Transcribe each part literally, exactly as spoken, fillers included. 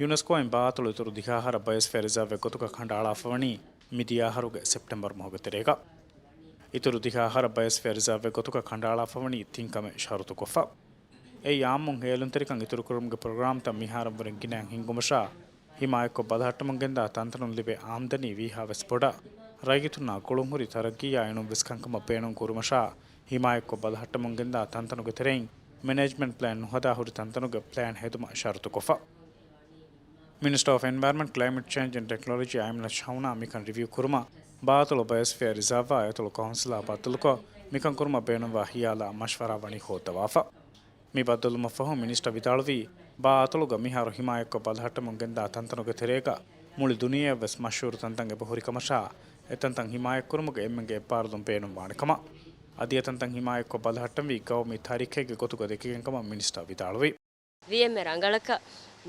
ޔުނެސްކޯއިން ބާއަތޮޅު އިތުރު ދިހަ އަހަރަށް ބަޔޮސްފިއަރ ރިޒާވެއް ގޮތުގަ ކަނޑައަޅާފަވަނީ މި ދިޔަ އަހަރުގެ ސެޕްޓެމްބަރު މަހުގެ ތެރޭގަ. އިތުރު ދިހަ އަހަރަށް ބަޔޮސްފިއަރ ރިޒާވެއް ގޮތުގަ ކަނޑައަޅާފަވަނީ ތިން ކަމެއް ޝަރުތުކޮށްފަ. އެއީ އާއްމުން ހޭލުންތެރިކަން އިތުރުކުރުމުގެ ޕްރޮގްރާމްތައް މިހާރަށްވުރެން ގިނައިން ހިންގުމަށާ، ހިމާޔަތްކޮށް ބަލަހައްޓަމުން ގެންދާ ތަންތަނުން ލިބޭ އާމްދަނީ ވީހާވެސް ބޮޑަށް، ރައްޔިތުންނާ ގުޅުންހުރި ތަރައްގީއާ އިނުން ވިސްކަންކަމަށް ބޭނުން ކުރުމަށާ، ހިމާޔަތްކޮށް ބަލަހައްޓަމުން ގެންދާ ތަންތަނުގެ ތެރެއިން މެނޭޖްމަންޓް ޕްލޭން ނުހަދާ ހުރި ތަންތަނުގެ ޕްލޭން ހެދުމަށް ޝަރުތުކޮށްފަ. މިނިސްޓަރ އޮފް އެންވަޔަރަންމަންޓް، ކްލައިމެޓް ޗޭންޖް އެންޑް ޓެކްނޮލޮޖީ އައިމްނަ ޝަހުނާ މިކަން ރިވިއު ކުރުމަށް ބާއަތޮޅު ބަޔޮސްފިއަރ ރިޒާވާ އަތޮޅު ކައުންސިލާ ބައްދަލުކޮށް، މިކަން ކުރުމަށް ބޭނުންވާ ހިޔާލާ މަޝްވަރާ ވަނީ ހޯއްދަވާފަ. މި ބައްދަލުވުމަށްފަހު މިނިސްޓަރ ވިދާޅުވީ، ބާއަތޮޅުގަ މިހާރު ހިމާޔަތްކޮށް ބަލަހައްޓަމުން ގެންދާ ތަންތަނުގެ ތެރޭގަ މުޅި ދުނިޔެއަށްވެސް މަޝްހޫރު ތަންތަން އެބަ ހުރިކަމަށާ، އެތަންތަން ހިމާޔަތްކުރުމުގެ އެންމެންގެ އެއްބާރުލުން ބޭނުންވާނެކަމަށް. އަދި އެތަންތަން ހިމާޔަތްކޮށް ބަލަހައްޓަންވީ ގައުމީ ތާރީޚެއްގެ ގޮތުގަ ދެކިގެންކަމަށް މިނިސްޓަރ ވިދާޅުވި. ވީ އެންމެ ރަނގަޅަކަށް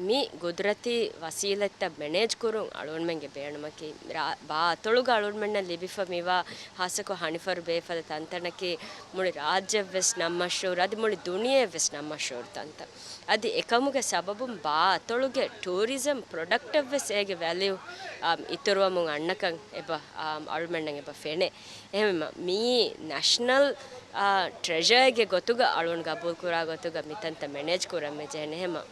މި ގުދުރަތީ ވަސީލަތްތައް މެނޭޖް ކުރުން އަޅުގަނޑުމެންގެ ބޭނުމަކީ، ރާ-، ބާ އަތޮޅުގަ އަޅުގަނޑުމެންނަށް ލިބިފަ މިވާ ހާއްސަކޮށް ހަނިފަރު ބޭފަދަ ތަންތަނަކީ މުޅި ރާއްޖެއަށްވެސް ނަން މަޝްހޫރު، އަދި މުޅި ދުނިޔެއަށްވެސް ނަން މަޝްހޫރު ތަންތަން. އަދި އެކަމުގެ ސަބަބުން ބާ އަތޮޅުގެ ޓޫރިޒަމް ޕްރޮޑަކްޓަށްވެސް އޭގެ ވެލިއު، އާ، އިތުރުވަމުން އަންނަކަން އެބަ، އާ، އަޅުމެންނަށް އެބަ ފެނޭ. އެހެންވީމަ، މިއީ ނެޝަނަލް، އާ، ޓްރެޝަރގެ ގޮތުގަ އަޅުން ގަބޫލުކުރާ ގޮތުގަ މިތަންތަން މެނޭޖް ކުރަން ވެއްޖެ. އެހެންވީމަ،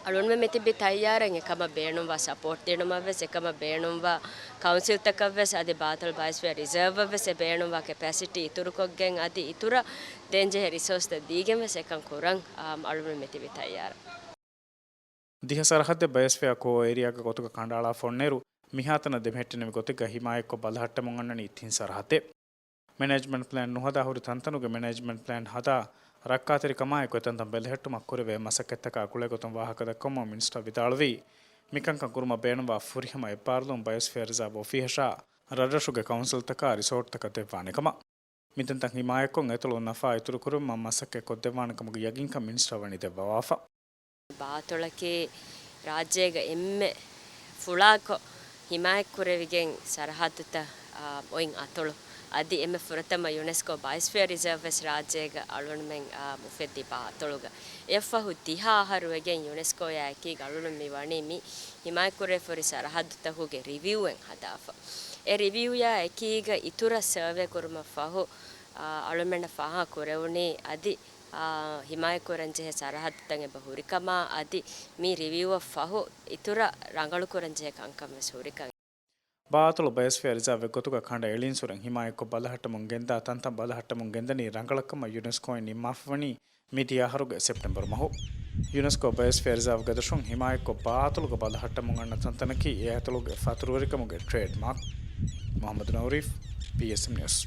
އަޅުންމެ މިތިބި ތައްޔާރަށް އެކަމަށް ބޭނުންވާ ސަޕޯޓް ދިނުމަށްވެސް، އެކަމަށް ބޭނުންވާ ކައުންސިލްތަކަށްވެސް، އަދި ބާއަތޮޅު ބަޔޮސްފިއަރ ރިޒާވަށްވެސް އެ ބޭނުންވާ ކެޕޭސިޓީ އިތުރުކޮށްގެން، އަދި އިތުރަށް ދޭންޖެހޭ ރިސޯސްތައް ދީގެންވެސް އެކަން ކުރަން، އާ، އަޅުންމެ މިތިބި ތައްޔާރަށް. ދިހަ ސަރަހައްދެއް ބަޔޮސްފިއަރ ކޯ އޭރިއާގެ ގޮތުގަ ކަނޑައަޅާފަ އޮންނައިރު، މިހާތަނަށް ދެމެހެއްޓެނިވި ގޮތެއްގަ ހިމާޔަތްކޮށް ބަލަހައްޓަމުން އަންނަނީ ތިން ސަރަހައްދެއް. މެނޭޖްމަންޓް ޕްލޭން ނުހަދާ ހުރި ތަންތަނުގެ މެނޭޖްމަންޓް ޕްލޭން ހަދާ، ރައްކާތެރިކަމާއެކު އެތަންތަން ބެލެހެއްޓުމަށް ކުރެވޭ މަސައްކަތްތަކާ ގުޅޭގޮތުން ވާހަކަ ދައްކަވަމުން މިނިސްޓަރ ވިދާޅުވީ، މިކަންކަން ކުރުމަށް ބޭނުންވާ ފުރިހަމަ އެއްބާރުލުން ބަޔޮސްފިއަރ ރިޒާވް އޮފީހަށާ، ރަށްރަށުގެ ކައުންސިލްތަކާ ރިސޯޓްތަކަށް ދެއްވާނެ ކަމަށް. މިތަންތަން ހިމާޔަތްކޮށް އެތޮޅު ނަފާ އިތުރުކުރުމަށް މަސައްކަތް ކޮށްދެއްވާނެ ކަމުގެ ޔަގީންކަން މިނިސްޓަރ ވަނީ ދެއްވަވާފަ. ބާއަތޮޅަކީ ރާއްޖޭގަ އެންމެ ފުޅާކޮށް ހިމާޔަތްކުރެވިގެން ސަރަހައްދުތައް، އާ، އޮތް އަތޮޅު. އަދި އެންމެ ފުރަތަމަ ޔުނެސްކޯ ބަޔޮސްފިއަރ ރިޒާވް ވެސް ރާއްޖޭގަ އަޅުންމެން، އާ، އުފެއްދީ ބާއަތޮޅުގަ. އެއަށްފަހު ދިހަ އަހަރު ވެގެން ޔުނެސްކޯޔާ އެކީގަ އަޅުން މި ވަނީ މި ހިމާޔަތްކުރެވިފަ ހުރި ސަރަހައްދުތަކުގެ ރިވިއުއެއް ހަދާފަ. އެ ރިވިއުޔާ އެކީގަ އިތުރަށް ސަރވޭ ކުރުމަށް ފަހު، އާ، އަޅުމެންނަށް ފާހަގަ ކުރެވުނީ އަދި، އާ، ހިމާޔަތްކުރަންޖެހޭ ސަރަހައްދުތައް އެބަ ހުރިކަމާ އަދި މި ރިވިއުއަށް ފަހު އިތުރަށް ރަނގަޅުކުރަންޖެހޭ ކަންކަން ވެސް ހުރިކަން. ބާއަތޮޅު ބަޔޮސްފިއަރ ރިޒާވް އެއްގޮތުގަ ކަނޑައެޅީންސުރެން ހިމާޔަތްކޮށް ބަލަހައްޓަމުން ގެންދާ ތަންތަން ބަލަހައްޓަމުން ގެންދަނީ ރަނގަޅަށްކަމަށް ޔުނެސްކޯއިން ނިންމާފަވަނީ މިދިޔަ އަހަރުގެ ސެޕްޓެމްބަރު މަހު. ޔުނެސްކޯ ބަޔޮސްފިއަރ ރިޒާވްގެ ދަށުން ހިމާޔަތްކޮށް ބާއަތޮޅުގަ ބަލަހައްޓަމުން އަންނަ ތަންތަނަކީ އެ އަތޮޅުގެ ފަތުރުވެރިކަމުގެ ޓްރޭޑްމާކް. މުހައްމަދު ނައުރީފް، ޕީއެސްއެމް ނިއުސް.